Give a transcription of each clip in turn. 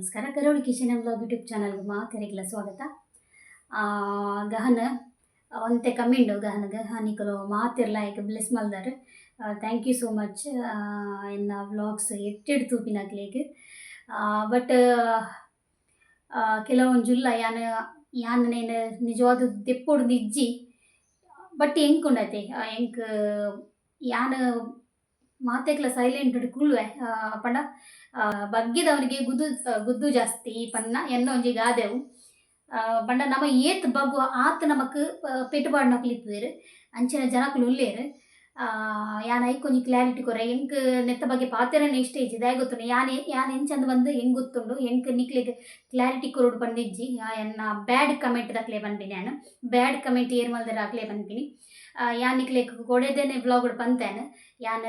ನಮಸ್ಕಾರ. ಕರಾವಳಿ kitchen vlog YouTube ಚಾನಲ್ಗೆ ಮಾತೆರೆಗ್ಲ ಸ್ವಾಗತ. ಗಹನ ಒಂತೆ ಕಮ್ಮಿಂಡು ಗಹನಗ ನಿಕುಲು ಮಾತೆರ್ಲ ಐಕ್ ಬ್ಲೆಸ್ ಮಲ್ದಾರ್. Thank you so much ಎನ್ನ ವ್ಲಾಗ್ಸ್ ಎಟ್ಟೆಡ್ ತೂಪಿನಕ್ಲೆಗ್. ಬಟ್ ಕೆಲವೊಂಜುಲ್ಲ ಯಾನ್ ಯಾನ್ ನೇನು ನಿಜವಾದ ದೆಪ್ಪೊಡು ಇಜ್ಜಿ, ಬಟ್ ಎಂಕುಂಡತೆ ಎಂಕ್ ಯಾನ್ ಮಾತೆಕ್ಲ ಸೈಲೆಂಟ್ ಕುಲ್ಲುವೆ. ಪಂಡ ಬಗ್ಗಿದವನಿಗೆ ಗುದ್ದು ಗುದ್ದು ಜಾಸ್ತಿ ಪನ್ನ ಎನ್ನ ಒಂಜಿ ಗಾದೆವು. ಪಂಡ ನಮ ಏತ್ ಬಗ್ಗುವ ಆತ್ ನಮಕ್ ಪೆಟ್ಟು ಪಾಡ್ನಕುಲು ಇಪ್ಪುವೆರ್, ಅಂಚಿನ ಜನಕುಲು ಉಲ್ಲೆರ್. ಯಾನ್ ಐಕ್ ಒಂಜಿ ಕ್ಲಾರಿಟಿ ಕೊರೆ. ಎಂಕ್ ನೆತ್ತ ಬಗ್ಗೆ ಪಾತೆರನೆ ಇಷ್ಟ ಇಜ್ಜಿ. ದಾಯೆ ಗೊತ್ತುಂಡು? ಯಾನ್ ಯಾನ್ ಎಂಚಂದ್ ಬಂದು ಎಂಕ್ ಗೊತ್ತುಂಡು. ಎಂಕ್ ನಿಕ್ಲೆಗ್ ಕ್ಲಾರಿಟಿ ಕೊರೊಡು ಪಂದಿಜ್ಜಿ. ಎನ್ನ ಬ್ಯಾಡ್ ಕಮೆಂಟ್ ದಕ್ಲೆ ಪನ್ಪಿನಿ, ಯಾನ್ ಬ್ಯಾಡ್ ಕಮೆಂಟ್ ಏರ್ ಮಲ್ದೆರ್ ಅಕ್ಲೆ ಪನ್ಪಿನಿ. ಯಾನ್ ನಿಕ್ಲೆಗ್ ಕೊಡೆದೇನೆ ವ್ಲಾಗ್ ಪಂತೇನೆ. ಯಾನ್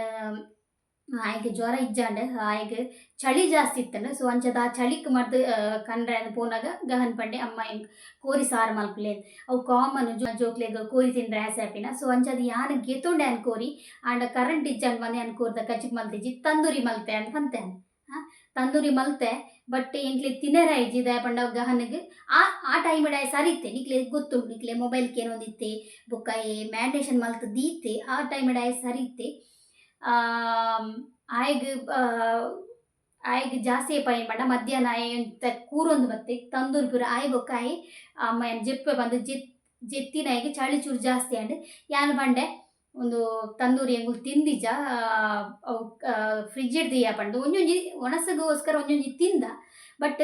ಆಯ್ಗೆ ಜ್ವರ ಇಜ್ಜಾಂಡ್, ಆಯ್ಗೆ ಚಳಿ ಜಾಸ್ತಿ ಇತ್ತಂಡ್. ಸೊ ಅಂಚದ ಆ ಚಳಿಕ್ ಮರ್ದ್ ಕನ್ರೆ ಪೋನಾಗ ಗಹನ್ ಪಂಡೆ, ಅಮ್ಮ ಎಂಕ್ ಕೋರಿ ಸಾರು ಮಲ್ಪುಲೆ, ಅವು ಕಾಮನ್, ಜೋಕ್ಲೆಗ್ ಕೋರಿ ತಿನ್ರೆ ಆಸೆ ಆಪಿನ. ಸೊ ಅಂಚದ ಯಾನ್ ಗೆತೊಂಡೆ ಯಾನ್ ಕೋರಿ. ಆಂಡ ಕರೆಂಟ್ ಇಜ್ಜಾಂಡ್ ಬಂದು ಯಾನ್ ಕೋರ್ದ ಕಜಿಪ್ ಮಲ್ತಿಜಿ, ತಂದೂರಿ ಮಲ್ತೆ ಅಂತ ಪಂತೆ. ತಂದೂರಿ ಮಲ್ತೆ, ಬಟ್ ಎಂಕ್ಲೆ ತಿನ್ನರ ಇಜ್ಜಿ. ದಾಯೆ ಪಂಡ ಗಹನಿಗ್ ಆ ಆ ಟೈಮ್ ಆಯ್ ಸರಿತ್ತೆ. ನಿಕ್ಲೆ ಗೊತ್ತುಂಡು, ನಿಕ್ಲೆ ಮೊಬೈಲ್ ಕೇನೊಂದಿತ್ತೆ ಬೊಕ್ಕ ಈ ಮ್ಯಾರಿನೇಷನ್ ಮಲ್ತ್ ದೀತೆ. ಆ ಟೈಮ್ ಆಯ್ ಸರಿತ್ತೆ. ಆಯ್ಗ್ ಆಯ್ಗ್ ಜಾಸ್ತಿ ಪೈನ್ ಪಂಡ ಮಧ್ಯಾಹ್ನ ಆಯ್ ಎಂತ ಕೂರೊಂದು ಬತ್ತೆ ತಂದೂರಿ ಪೂರ ಆಯ್ ಬೊಕ್ಕ ಆಯ್ ಅಮ್ಮ ಯಾನ್ ಜೆಪ್ಪೆ ಬಂದು ಜೆತ್ತಿನಾಯ್ಗೆ ಚಳಿ ಚೂರು ಜಾಸ್ತಿ ಆಂಡ್. ಯಾನ್ ಪಂಡೆ, ಒಂದು ತಂದೂರಿ ಎಂಕುಲು ತಿಂದಿಜ, ಅವು ಫ್ರಿಜ್ ದೀಯ ಪಂದ್. ಒಂಜೊಂಜಿ ಒಣಸುಗೋಸ್ಕರ ಒಂಜೊಂಜಿ ತಿಂದ. ಬಟ್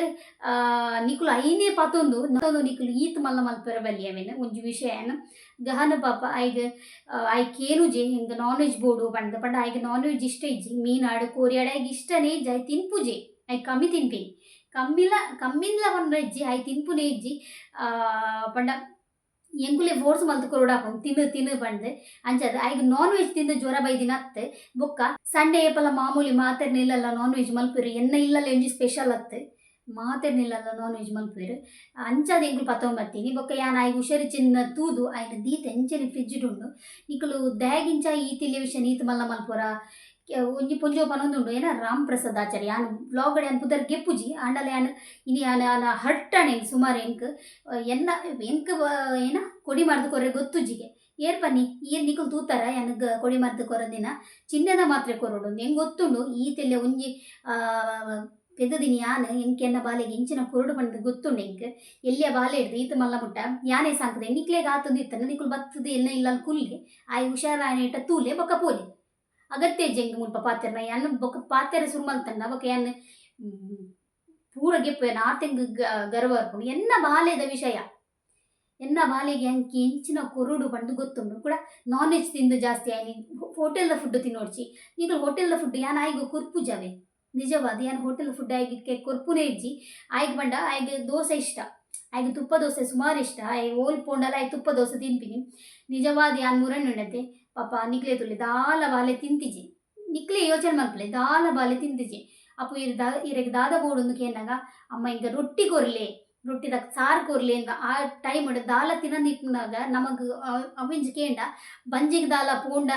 ನಿಕುಲು ಐನೇ ಪತೊಂದು ನಿಕುಲು ಈತ್ ಮಲ್ಲ ಮಲ್ಪೆರೆ ಬಲ್ಲಿ. ಅವೆನ್ ಒಂಜಿ ವಿಷಯ ಗಹನ ಪಾಪ ಆಯ್ಗ್ ಆಯ್ ಕೇನುಜೆ ಎಂಕ್ ನಾನ್ ವೆಜ್ ಬೋಡು ಪಂದ್. ಪಂಡ ಆಯ್ಗ್ ನಾನ್ ವೆಜ್ ಇಷ್ಟ ಇಜ್ಜಿ. ಮೀನಾಡ್ ಕೋರಿ ಆಡ್ ಆಯ್ಗ್ ಇಷ್ಟನೇ ಇಜ್ಜಿ. ಆಯ್ ತಿನ್ಪುಜೆ, ಆಯ್ ಕಮ್ಮಿ ತಿನ್ಪಿನಿ. ಕಮ್ಮಿಲ ಕಮ್ಮಿನ್ಲ ಪಂಡ ಇಜ್ಜಿ, ಆಯ್ ತಿನ್ಪುನೇ ಇಜ್ಜಿ. ಪಂಡ ಎಂಕುಲೆ ಫೋರ್ಸ್ ಮಲ್ತ್ ಕೊರೊಡಾಪುಂಡು, ತಿನ್ನು ತಿನ್ನು ಪಂದ್. ಅಂಚಾದ್ ಆಯ್ಗ್ ನಾನ್ ವೆಜ್ ತಿಂದು ಜ್ವರ ಬೈದಿನ ಅತ್ತ್. ಬೊಕ್ಕ ಸಂಡೆ ಏಪಲ ಮಾಮೂಲಿ ಮಾತೆರ್ನ ಇಲ್ಲಲ್ಲ ನಾನ್ ವೆಜ್ ಮಲ್ಪುವೆರ್. ಎನ್ನ ಇಲ್ಲಲ್ಲ ಒಂಜಿ ಸ್ಪೆಷಲ್ ಅತ್ತ್, ಮಾತೆರ್ನ ಇಲ್ಲಲ್ಲ ನಾನ್ ವೆಜ್ ಮಲ್ಪುವೆರ್. ಅಂಚಾದ್ ಎಂಕುಲು ಪತೊಂಬತ್ತೀನಿ. ಬೊಕ್ಕ ಯಾನ್ ಆಯ್ಗ್ ಹುಷಾರಿಜ್ಜಿನ ತೂದು ಆಯ್ನ ದೀತೆ ಅಂಚನೆ ಫ್ರಿಜ್ ಉಂಡು. ನಿಕುಲು ದಾಗಿಂಚ ಈ ಟೆಲಿವಿಷನ್ ಈತ್ ಮಲ್ಲ ಮಲ್ಪುರ? ಒಂಜಿ ಪೊಂಜೋವು ಪನೊಂದುಂಡು ಏನ ರಾಮ್ ಪ್ರಸಾದ್ ಆಚಾರ್ಯ. ಯಾನ್ ವ್ಲಾಗ್ ಯಾನ್ ಪುದರ್ ಗೆಪ್ಪುಜಿ. ಆಂಡಲ ಯಾನ್ ಇನಿ ಯಾನ್ ಯಾನ್ ಹರ್ಟ್ ಆಂಡ್ ಎಂಕ್ ಸುಮಾರು. ಎಂಕ್ ಎನ್ನ ಎಂಕ್ ಏನ ಕೊಡಿ ಮರ್ದ್ ಕೊರ್ರೆ ಗೊತ್ತುಜ್ಜಿಗೆ. ಏರ್ ಪನ್ನಿ ಈರ್? ನಿಕುಲು ತೂತಾರ ಯಾನ್ ಕೊಡಿ ಮರ್ದ್ ಕೊರಂದಿನ? ಚಿನ್ನದ ಮಾತ್ರೆ ಕೊರೊಡು ಎಂಕ್ ಗೊತ್ತುಂಡು. ಈ ತೆಲ್ಲೆ ಒಂಜಿ ಪೆದ್ದುದಿನಿ ಯಾನ್. ಎಂಕ್ ಎನ್ನ ಬಾಲೆಗ್ ಎಂಚಿನ ಕೊರೊಡು ಪಂದ್ ಗೊತ್ತುಂಡು ಎಂಕ್. ಎಲ್ಯ ಬಾಲೆ ಹಿಡ್ದು ಈತ್ ಮಲ್ಲ ಮುಟ್ಟ ಯಾನೇ ಸಾಂಕುದೆ. ನಿಕ್ಲೆಗ್ ಆತೊಂದು ಇತ್ತಂಡ ನಿಕುಲು ಬತ್ತುದು ಎನ್ನ ಇಲ್ಲಲ್ ಕುಲ್ಲೆ, ಆಯ್ ಹುಷಾರಾಯಿನೇಟ ತೂಲೆ, ಬೊಕ್ಕ ಪೋಲೆ. ಅಗತ್ಯ ಇಜ್ಜಿ ಎಂಕ್ ಮುಲ್ಪ ಪಾತೆರ್ನ. ಯಾನ್ ಬೊಕ್ಕ ಪಾತೆರ ಸುರು ಮಲ್ತಂಡ ಬೊಕ್ಕ ಯಾನ್ ಪೂರ ಗೆಪ್ಪುವೆ. ಆತ್ ಎಂಕ್ ಗರ್ವ ಬರ್ಪುಂಡು. ಎನ್ನ ಬಾಲೆದ ವಿಷಯ, ಎನ್ನ ಬಾಲೆಗ್ ಎಂಕ್ ಎಂಚಿನ ಕೊರೊಡು ಪಂದ್ ಗೊತ್ತುಂಡು. ಕೂಡ ನಾನ್ ವೆಜ್ ತಿಂದು ಜಾಸ್ತಿ ಆಯ್ನಿ, ಹೋಟೆಲ್ದ ಫುಡ್ ತಿನ್ನೋಡ್ಚಿ ನಿಕುಲು. ಹೋಟೆಲ್ದ ಫುಡ್ ಯಾನ್ ಆಯ್ಗ್ ಕೊರ್ಪುಜವೆ. ನಿಜವಾದ ಯಾನ್ ಹೋಟೆಲ್ ಫುಡ್ ಆಯ್ಗೆ ಕೊರ್ಪುನೇ ಇಜ್ಜಿ. ಆಯ್ಗ್ ಪಂಡ ಆಯ್ಗ್ ದೋಸೆ ಇಷ್ಟ, ಆಯ್ಗ್ ತುಪ್ಪ ದೋಸೆ ಸುಮಾರು ಇಷ್ಟ. ಆಯ್ ಓಲ್ ಪೋಂಡಲ ಆಯ್ ತುಪ್ಪ ದೋಸೆ ತಿನ್ಪಿನಿ. ನಿಜವಾದ ಯಾನ್ ಮುರಣ್ಣುಂಡತೆ. ಪಾಪ ನಿಕ್ಲೆ ತೂಲೆ, ದಾಲ ಬಾಲೆ ತಿಂತಿಜಿ. ನಿಕ್ಲೆ ಯೋಚನೆ ಮಲ್ಪಲೆ, ದಾಲ ಬಾಲೆ ತಿಂತಿಜಿ. ಅಪ್ಪು ಇರ್ ದಾ ಇರೆಗ್ ದಾದ ಬೋಡುಂದು ಕೇನ್ನಗ, ಅಮ್ಮ ಇಂಕ ರೊಟ್ಟಿ ಕೊರ್ಲೆ, ರೊಟ್ಟಿದ ಸಾರು ಕೊರ್ಲೆ ಅಂದ. ಆ ಟೈಮ್ ದಾಲ ತಿನಂದಿಪ್ಪುನಗ ನಮಗ್ ಅವೆಂಜಿ ಕೇಂಡ ಬಂಜಿಗ್ ದಾಲ ಪೋಂಡ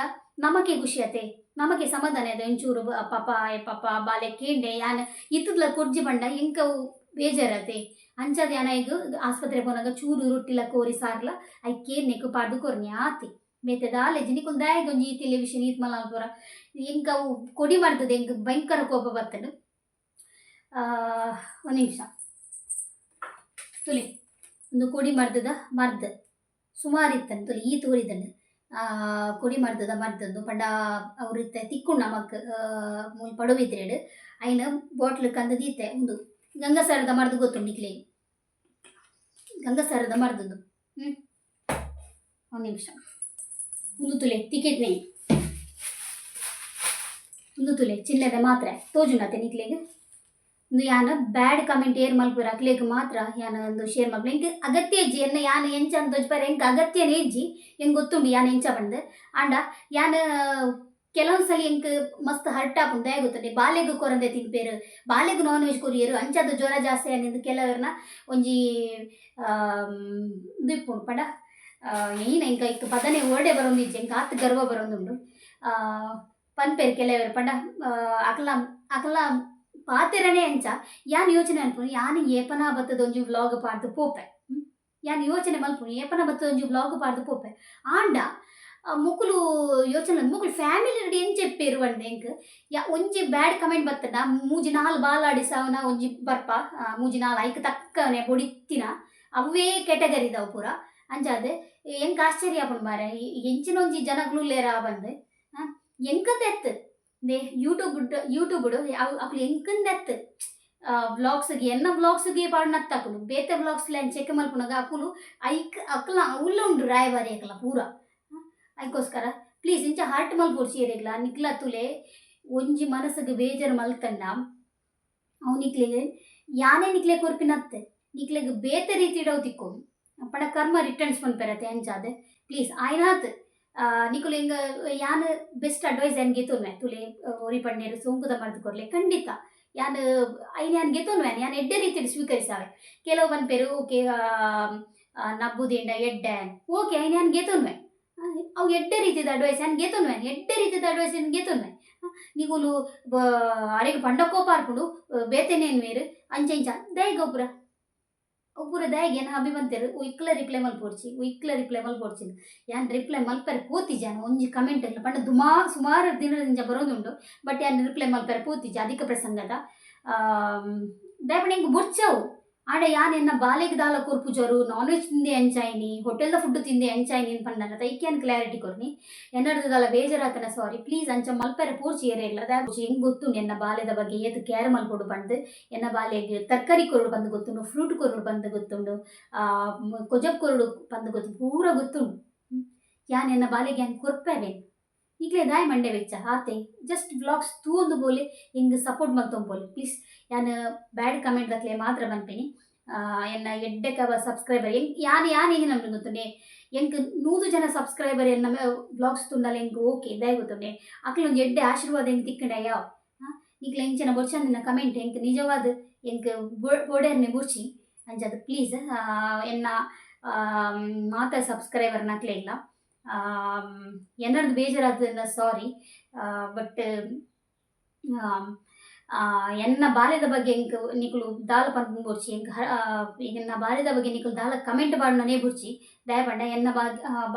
ನಮಕೆ ಖುಷಿ ಆತೆ, ನಮಕೆ ಸಮಾಧಾನ ಆತೆ ಒಂಚೂರು. ಪಾಪ ಪಾಪ ಬಾಲೆ ಕೇಂಡೆ, ಯಾನ್ ಇತ್ತುದ್ಲ ಕೊರ್ಜಿ ಪಂಡ ಎಂಕ್ ಅವು ಬೇಜಾರಾತೆ. ಅಂಚಾದ್ ಯಾನ್ ಆಯ್ಗ್ ಆಸ್ಪತ್ರೆ ಪೋನಾಗ ಚೂರು ರೊಟ್ಟಿಲ ಕೋರಿ ಸಾರ್ಲ ಐಕ್ ಕೇನ್ನೆಕ್ ಪಾಡ್ದ್ ಕೊರ್ನಿ ಆತೆ, ಬೇತೆ ದಾಲ ಇಜ್ಜಿ. ನಿಕುಲು ದಾಯೆಗ್ ಒಂಜಿ ಈ ಟೆಲಿವಿಷನ್ ಈತ್ ಮಲ್ಲ ಮಲ್ಪುವರ? ಎಂಕ್ ಅವು ಕೊಡಿ ಮರ್ದದ ಎಂಕ್ ಭಯಂಕರ ಕೋಪ ಬತ್ತುಂಡು. ಒಂದು ನಿಮಿಷ ತುಲಿ. ಒಂದು ಕೊಡಿ ಮರ್ದದ ಮರ್ದ್ ಸುಮಾರು ಇತ್ತಂದು ತುಲಿ. ಈ ತೋರಿದಂಡು ಕೊಡಿ ಮರ್ದದ ಮರ್ದಂದು ಪಂಡ ಅವ್ರು ಇತ್ತೆ ತಿಕ್ಕುಂಡು ನಮಕ್ ಮೂಲು ಪಡುಬಿದ್ರೆಡ್. ಐನ ಬಾಟ್ಲ್ ಕಂದು ದೀತೆ. ಉಂದು ಗಂಗಸರದ ಮರ್ದು, ಗೊತ್ತುಂಡು ನಿಕ್ಲೆಗ್ ಗಂಗಸರದ ಮರ್ದುಂದು. ಒಂದು ನಿಮಿಷ. ಉಂದು ತುಲೆ ಟಿಕೆಟ್ ನೇ. ಉಂದು ತುಲೆ ಚಿನ್ನದ ಮಾತ್ರೆ ತೋಜುಂಡತೆ ನಿಕ್ಲೆಗ್? ಉಂದು ಯಾನ್ ಬ್ಯಾಡ್ ಕಮೆಂಟ್ ಏರ್ ಮಲ್ಪುವೆರ್ ಅಕ್ಲೆಗ್ ಮಾತ್ರ ಯಾನ್ ಒಂದು ಶೇರ್ ಮಲ್ಪುನೆ. ಎಂಕ್ ಅಗತ್ಯ ಇಜ್ಜಿ. ಎನ್ನ ಯಾನ್ ಎಂಚ ಅಂದ್ ತೋಜಿಪಾರೆ ಎಂಕ್ ಅಗತ್ಯನೇ ಇಜ್ಜಿ. ಎಂಕ್ ಗೊತ್ತುಂಡು ಯಾನ್ ಎಂಚ ಪಂದ್. ಆಂಡ ಯಾನ್ ಕೆಲವೊಂದು ಸಲ ಎಂಕ್ ಮಸ್ತ್ ಹರ್ಟ್ ಆಪುಂಡು. ದಾಯೆ ಗೊತ್ತುಂಡೆ? ಬಾಲೆಗ್ ಕೊರಂದೆ ತಿನ್ಪೆರ್, ಬಾಲೆಗ್ ನಾನ್ ವೆಜ್ ಕೊರಿಯೆರ್, ಅಂಚಾದ್ ಜ್ವರ ಜಾಸ್ತಿ ಆನಿಂದ್ ಕೆಲವೆರ್ನ ಒಂಜಿ ಉಂದು ಇಪ್ಪುಂಡು. ಪಂಡ ಏನ ಎಂಕ್ ಐಕ್ ಪದನೆ ವರ್ಡೆ ಬರೊಂದಿಜ್ಜಿ, ಎಂಕ್ ಆತ್ ಗರ್ವ ಬರೊಂದುಂಡು. ಪನ್ಪೆರ್ ಕೆಲವೆರ್. ಪಂಡ ಅಕ್ಲ್ನ ಅಕ್ಲ್ನ ಪಾತೆರನೇ ಅಂಚ. ಯಾನ್ ಯೋಚನೆ ಅನ್ಪುನು ಯಾನ್ ಏಪನಾ ಬತ್ತದ ಒಂಜಿ ವ್ಲಾಗ್ ಪಾಡ್ದು ಪೋಪೆ. ಯಾನ್ ಯೋಚನೆ ಮಲ್ಪುನು ಏಪನ ಬತ್ತದ ಒಂಜಿ ವ್ಲಾಗ್ ಪಾಡ್ದು ಪೋಪೆ. ಆಂಡ ಮೊಕುಲು ಯೋಚನೆ ಮೊಕುಲು ಫ್ಯಾಮಿಲಿ ಎಂಚೆಪ್ಪೇರು ಪಂದ್ ಎಂಕ್ ಯಾ ಒಂಜಿ ಬ್ಯಾಡ್ ಕಮೆಂಟ್ ಬತ್ತಂಡ ಮೂಜಿ ನಾಲ್ ಬಾಲಾಡಿಸಾವನ ಒಂಜಿ ಬರ್ಪ ಮೂಜಿ ನಾಲ್ ಐಕ್ ತಕ್ಕನೆ ಬೊಡಿತ್ತಿನ ಅವೇ ಕ್ಯಾಟಗರಿದವು ಪೂರ. ಅಂಚಾದ್ ಎಂಕ್ ಆಶ್ಚರ್ಯ ಆಪುಂಡು ಮಾರ್ರೆ ಎಂಚಿನ ಒಂಜಿ ಜನಕುಲು ಉಲ್ಲೇರಾ ಪಂದ್. ಎಂಕಂದೆತ್ ದೆ ಯೂಟ್ಯೂಬ್ ಯೂಟ್ಯೂಬ್ ಅಕುಲು ಎಂಕಂದೆತ್ ವ್ಲಾಗ್ಸ್ ಎನ್ನ ವ್ಲಾಗ್ಸ್ಗೆ ಪಾಡುನತ್ತ ಅಕುಲು ಬೇತೆ ವ್ಲಾಗ್ಸ್ ಲ ಚೆಕ್ ಮಲ್ಪುನಗ ಅಕುಲು ಐಕ್ ಅಕುಲ ಉಲ್ಲ ಉಂಡು ರಾಯಭಾರಿ ಅಕಲ ಪೂರ. ಐಕೋಸ್ಕರ ಪ್ಲೀಸ್ ಇಂಚ ಹರ್ಟ್ ಮಲ್ಪೊಡ್ಚಿ ಏರೆಗ್ಲ ನಿಕ್ಲ ತುಲೆ ಒಂಜಿ ಮನಸ್ಸಿಗೆ ಬೇಜಾರು ಮಲ್ತಂಡ ಅವು ನಿಕ್ಲೆಗ್ ಯಾನೇ ನಿಕ್ಲೆ ಕೊರ್ಪಿನತ್ತೆ ನಿಕ್ಲೆಗ್ ಬೇತೆ ರೀತಿಡ್ ಅವು ತಿಕ್ಕೊಡು ಪಂಡ ಕರ್ಮ ರಿಟರ್ನ್ಸ್ ಪನ್ಪೆರತೆ. ಅಂಚಾದ್ ಪ್ಲೀಸ್ ಆಯ್ನಾತ್ ನಿಕುಲು ಎಂಗ್ ಯಾನ್ ಬೆಸ್ಟ್ ಅಡ್ವೈಸ್ ಯಾನ್ ಗೆತೊನ್ವೆ ತುಲೆ ಒರಿ ಪಂಡೆರ್ ಸೋಂಕುದ ಮರ್ದ್ ಕೊರ್ಲೆ ಖಂಡಿತ ಯಾನ್ ಐನ್ ಯಾನ್ ಗೆತೊನ್ವೆ ಯಾನ್ ಎಡ್ಡೆ ರೀತಿಡ್ ಸ್ವೀಕರಿಸಾವೆ. ಕೆಲವು ಪನ್ಪೆರ್ ಓಕೆ ನಬ್ಬುದಿಂಡ ಎಡ್ಡೆ ಓಕೆ ಐನ್ ಯಾನ್ ಗೆತೊನ್ವೆ ಅವು ಎಡ್ಡೆ ರೀತಿದ ಅಡ್ವೈಸ್ ಯಾನ್ ಗೆತೊನ್ವೆ ಎಡ್ಡೆ ರೀತಿದ ಅಡ್ವೈಸ್ ಯಾನ್ ಗೆತೊನ್ವೆ. ನಿಕುಲು ಅರೆಗ್ ಪಂಡ ಕೋಪ ಆರ್ಪುಂಡು ಬೇತೆನೇನ್ವೇರು ಅಂಚ ಇಂಚ ದಾಯೆಗ್ ಅವು ಪೂರ ಅವು ಪೂರ ದಾಯೆಗ್ ಎನ್ನ ಅಭಿಮಂತೆರ್ ಇಕ್ಲ ರಿಪ್ಲೈ ಮಲ್ಪೊಡ್ಚಿ ಇಕ್ಲ ರಿಪ್ಲೈ ಮಲ್ಪೊಡ್ಚಿ. ಯಾನ್ ರಿಪ್ಲೈ ಮಲ್ಪೆರೆ ಪೋತಿಜಿ ಯಾನ್ ಒಂಜಿ ಕಮೆಂಟ್ ಪಂಡ ದುಮಾ ಸುಮಾರು ದಿನದಿಂದ ಬರೋದುಂಡು ಬಟ್ ಯಾನ್ ರಿಪ್ಲೈ ಮಲ್ಪೆರೆ ಪೋತಿಜಿ ಅಧಿಕ ಪ್ರಸಂಗದ ದಾಯೆ ಪಂಡ ಎಂಕ್ ಬೊಡ್ಚವು. ಆಂಡ ಯಾನ್ ಎನ್ನ ಬಾಲೆಗ್ ದಾಲ ಕೊರ್ಪುಜರು ನಾನ್ ವೆಜ್ ತಿಂದೆ ಅಂಚಾಯಿನಿ ಹೋಟೆಲ್ದ ಫುಡ್ ತಿಂದೆ ಅಂಚಾಯಿನಿ ಪಂಡನ ಐಕ್ ಯಾನ್ ಕ್ಲಾರಿಟಿ ಕೊರ್ನಿ. ಎನ್ನಡ್ದ್ ದಾಲ ಬೇಜಾರಾತನ ಸಾರಿ ಪ್ಲೀಸ್ ಅಂಚ ಮಲ್ಪೆರೆ ಪೋರ್ಚಿ ಏರೆಗ್ಲ ದಾಯೆ ಎಂಕ್ ಗೊತ್ತುಂಡು ಎನ್ನ ಬಾಲೆದ ಬಗ್ಗೆ ಏತ್ ಕೇರ್ ಮಲ್ಪೊಡು ಪಂದ್. ಎನ್ನ ಬಾಲೆಗ್ ತರಕಾರಿ ಕೊರೊಡು ಪಂದ್ ಗೊತ್ತುಂಡು, ಫ್ರೂಟ್ ಕೊರೊಡು ಪಂದ್ ಗೊತ್ತುಂಡು, ಕೊಜಪ್ ಕೊರೊಡು ಪಂದ್ ಗೊತ್ತುಂಡು, ಪೂರ ಗೊತ್ತುಂಡು. ಯಾನ್ ಎನ್ನ ಬಾಲೆಗ್ ಯಾನ್ ಕೊರ್ಪೆವೆ ನಿಕ್ಲೆ ದಾಯೆ ಮಂಡೆ ಬೆಚ್ಚ ಆತೆ ಜಸ್ಟ್ ವ್ಲಾಗ್ಸ್ ತೂವೊಂದು ಬೋಲೆ ಎಂಕ್ ಸಪೋರ್ಟ್ ಮಲ್ತೊಂದು ಪೋಲೆ ಪ್ಲೀಸ್. ಯಾನ್ ಬ್ಯಾಡ್ ಕಮೆಂಟ್ ದಕ್ಲೆ ಮಾತ್ರ ಪನ್ಪಿನಿ. ಎನ್ನ ಎಡ್ಡೆ ಕವ ಸಬ್ಸ್ಕ್ರೈಬರ್ ಯಾನ್ ಯಾನ್ ಎಂಚಿನ ಗೊತ್ತುಂಡೆ ಎಂಕ್ 100 ಜನ ಸಬ್ಸ್ಕ್ರೈಬರ್ ಎನ್ನ ವ್ಲಾಗ್ಸ್ ತೂಂಡಲ ಎಂಕ್ ಓಕೆ ದಾಯೆ ಗೊತ್ತುಂಡೆ ಅಕ್ಲ್ ಒಂಜಿ ಎಡ್ಡೆ ಆಶೀರ್ವಾದ ಎಂಕ್ ತಿಕ್ಕಂಡ ಯಾವ್. ನಿಕ್ಲೆ ಎಂಚಿನ ಬೊಡ್ಚಂದಿನ ಕಮೆಂಟ್ ಎಂಕ್ ನಿಜವಾದ್ ಎಂಕ್ ಬೋಡೆರ್ನೆ ಬೊಡ್ಚಿ. ಅಂಚಾದ್ ಪ್ಲೀಸ್ ಎನ್ನ ಮಾತ ಸಬ್ಸ್ಕ್ರೈಬರ್ ನಕ್ಲೆಗ್ಲ ಎನ್ನಡ್ದ್ ಬೇಜಾರಾತುಂಡ ಸಾರಿ ಬಟ್ ಎನ್ನ ಬಾಲೆದ ಬಗ್ಗೆ ಎಂಕ್ ನಿಕುಲು ದಾಲ ಪನ್ಪುನ ಬೊಡ್ಚಿ. ಎಂಕ್ ಎನ್ನ ಬಾಲೆದ ಬಗ್ಗೆ ನಿಕುಲು ದಾಲ ಕಮೆಂಟ್ ಪಾಡುನನೇ ಬೊಡ್ಚಿ ದಾಯೆ ಪಂಡ ಎನ್ನ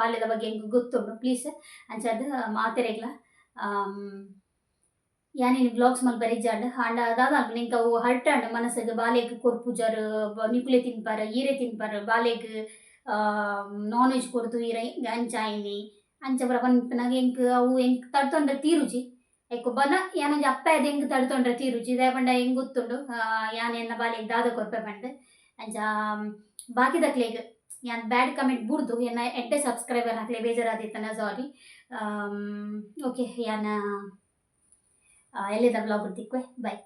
ಬಾಲೆದ ಬಗ್ಗೆ ಎಂಕ್ ಗೊತ್ತುಂಡು ಪ್ಲೀಸ್. ಅಂಚಾದ್ ಮಾತೆರೆಗ್ಲ ಯಾನ್ ಇನಿ ವ್ಲಾಗ್ಸ್ ಮಲ್ಪೆರೆ ಇಜ್ಜಾಂಡ್ ಆಂಡ ದಾದ ಆಪುಂಡು ಎಂಕ್ ಅವು ಹರ್ಟ್ ಆಂಡ್ ಮನಸ್ಸಿಗ್ ಬಾಲೆಗ್ ಕೊರ್ಪುಜರ್ ನಿಕುಲೆ ತಿನ್ಪರ್ ಈರೆ ತಿನ್ಪರ್ ಬಾಲೆಗ್ ನಾನ್ ವೆಜ್ ಕೊರ್ದು ಈರೆ ಅಂಚಾಯಿನಿ ಅಂಚ ಪೂರ ಪನ್ಪುನಗ ಎಂಕ್ ಅವು ಎಂಕ್ ತಡ್ತೊಂಡ್ರೆ ತೀರುಜಿ. ಐಕ್ ಬನ ಯಾನೊಂಜಿ ಅಪ್ಪೆ ಆದ್ ಎಂಕ್ ತಡ್ತೊಂಡ್ರೆ ತೀರುಜಿ ದಾಯೆ ಪಂಡ ಎಂಕ್ ಗೊತ್ತುಂಡು ಯಾನ್ ಎನ್ನ ಬಾಲೆಗ್ ದಾದ ಕೊರ್ಪೆ ಪಂದ್. ಅಂಚ ಬಾಕಿದಕ್ಲೆಗ್ ಯಾನ್ ಬ್ಯಾಡ್ ಕಮೆಂಟ್ ಬುಡ್ದು ಎನ್ನ ಎಡ್ಡೆ ಸಬ್ಸ್ಕ್ರೈಬರ್ ನಕ್ಲೆ ಬೇಜಾರಾದಿತ್ತನ ಸಾರಿ ಓಕೆ ಯಾನ್ ಎಲ್ಲೆದ ವ್ಲಾಗ್ ತಿಕ್ವೆ ಬೈ.